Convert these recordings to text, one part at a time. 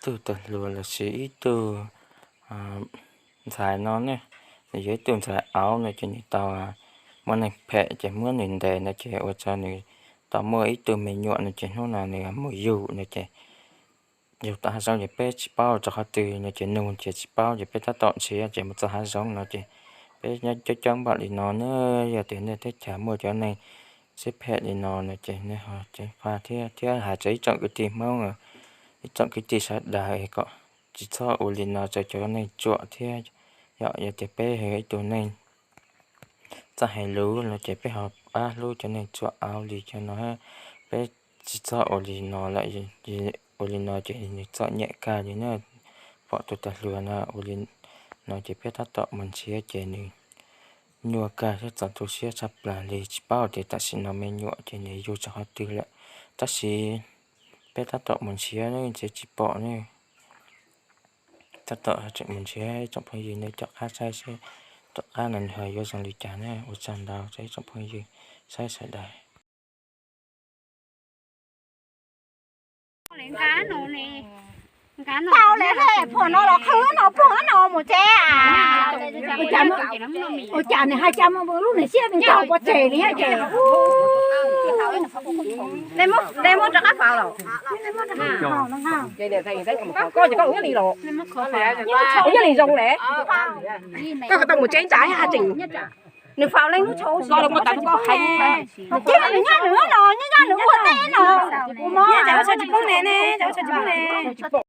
tug tuag hluas lossis ib tug ntxhais no ne, nws yog ib tug ntxhais aub no ces nws tau muaj neeg phem ces muab nws ntes no ces ua rau nws tau muaj ib tug me nyuam no ces hnub no nws mus yug no ces yug tom hav zoov ces peb tsis paub rau qhov twg no ces nug ces tsis paub ces peb tab tom nrhiav ces mus txog hav zoov no ces peb nyob coob coob npaum li no ne, yog tias nej teb chaws muaj cov neeg siab phem li no no ces nej ho ceev faj thiab, thiab hais rau ib tsoom kwv tij Hmoob, ib tsoom kwv tij sawv daws kom tsis txhob ua li no rau cov neeg ruam thiab. Yog, yog tias peb yog ib tug neeg txawj hais lus no ces peb ho pab hlub cov neeg ruam aub li cov no, peb tsis txhob ua li no lawm. Ua li no ces nws txom nyem kawg li na. Pom tus tuag hluas no ua li no ces peb tab tom mus nrhiav ces nws nyuaj kawg thiab txaus tu siab tshaj plaws li. Tsis paub tias tam sim no me nyuam ces nws yug rau qhov twg lawm, tab sis peb tab tom mus nrhiav ne, nrhiav tsis pom ne. Tab tom tseem mus nrhiav, ib tsoom phooj ywg nej caum qab saib seb tom qab no nws ho yuav zoo li cas na. Ua tsaug ntau rau ib tsoom phooj ywg saib sawv daws. Tau lawm, phom no los qhwv no pog no mus tsev. Ua cas nws hais cas lub niag siab nws ncaug pov tseg li ces. Dej muab rov qab faus los. Koj ces koj ua ib li los, ua ib li zoo le. Koj tau mus tsev ntsa ha tseem, nws faus leej lub tshau koj los koj tas koj hais. Ces nws nyob nws no, nyob nyob nws ua teb no. Nyob cas ua tshauj tsis poob ne, ne cas ua tshauj tsis poob ne.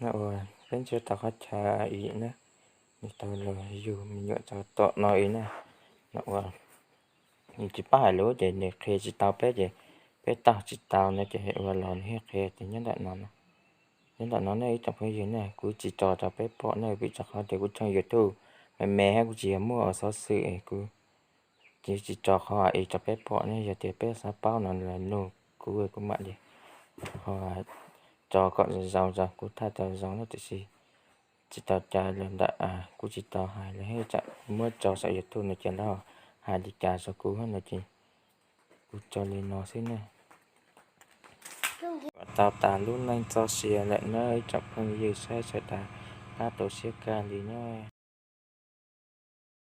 Peb ntsia tau qhov chaw ib na, nws tau los yug me nyuam rau tom no ib na. Ua, nws tsis paub hais lus ces nws qhia tsis tau peb ces peb taug tsis tau no ces ua los nws thiaj qhia tias nyob ntawm no, nyob ntawm no ne ib tsoom phooj ywg ne. Kuv tsis tso rau peb pom ne vim rau qhov tias kuv tshooj YouTube me me thiab kuv tsis yog muaj xov xwm es kuv tsis tso qhov es rau peb pom ne. Yog tias peb xav paub no los nug kuv, kuv mam li ho tso kom zoo zoo, kuv thaij tau zoo na, tiam sis tsis tau cai los ntawm kuv tsis tau hais los thiab tsam muab tso saum YouTube no ces lawv hais li cas rau kuv no ces kuv tso li no xwb ne. Tau tas lub neej txoj sia lawm na ib tsoom phooj ywg saib sawv daws, pab tu siab kawg li na.